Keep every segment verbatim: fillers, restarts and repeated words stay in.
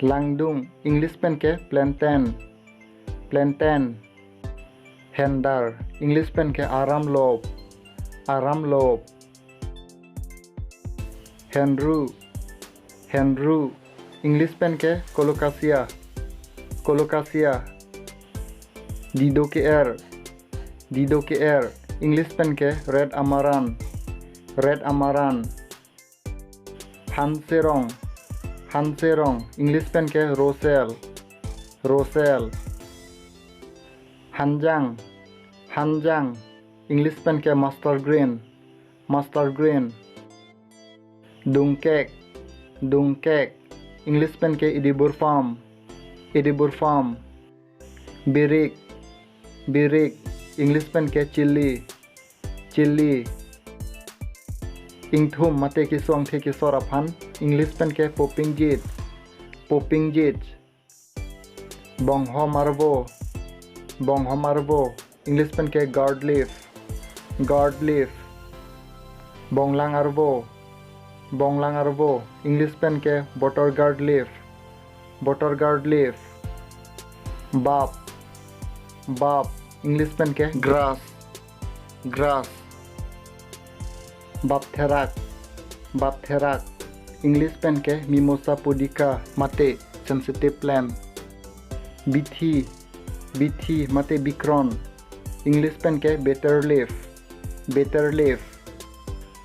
Langdung, English pen ke plantain, plantain. Hendar, English pen ke aramlop, aramlop. Henru, henru, English pen ke colocasia, colocasia. Dido ke-er, dido ke-er, English pen ke red amaranth, red amaranth. Hanserong, hanserong, English pen ke roselle, roselle. Hanjang, hanjang, English pen ke mustard green, mustard green. Dungkek, dungkek, English pen ke edible palm, edible palm. Birik, birik, English pen ke chilli, chilli. Ingthum mate keso-angthe kesor aphan, English pen ke popinjit, popinjit. Bonghom arvo, bonghom arvo, English pen ke gourd leaf, gourd leaf. Bonglang arvo, bonglang arvo, English pen ke butter gourd leaf, butter gourd leaf. Bap, bap, English pen ke grass, grass. Bap therak, bap therak, English pen ke Mimosa pudica mate sensitive plant. Bithi, bithi mate bikron, English pen ke bitter leaf, bitter leaf.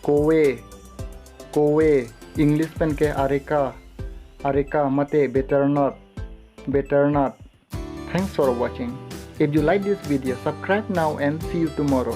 Kowe, kowe, English pen ke areca, areca mate bitter nut, bitter nut. Thanks for watching. If you like this video, subscribe now and see you tomorrow.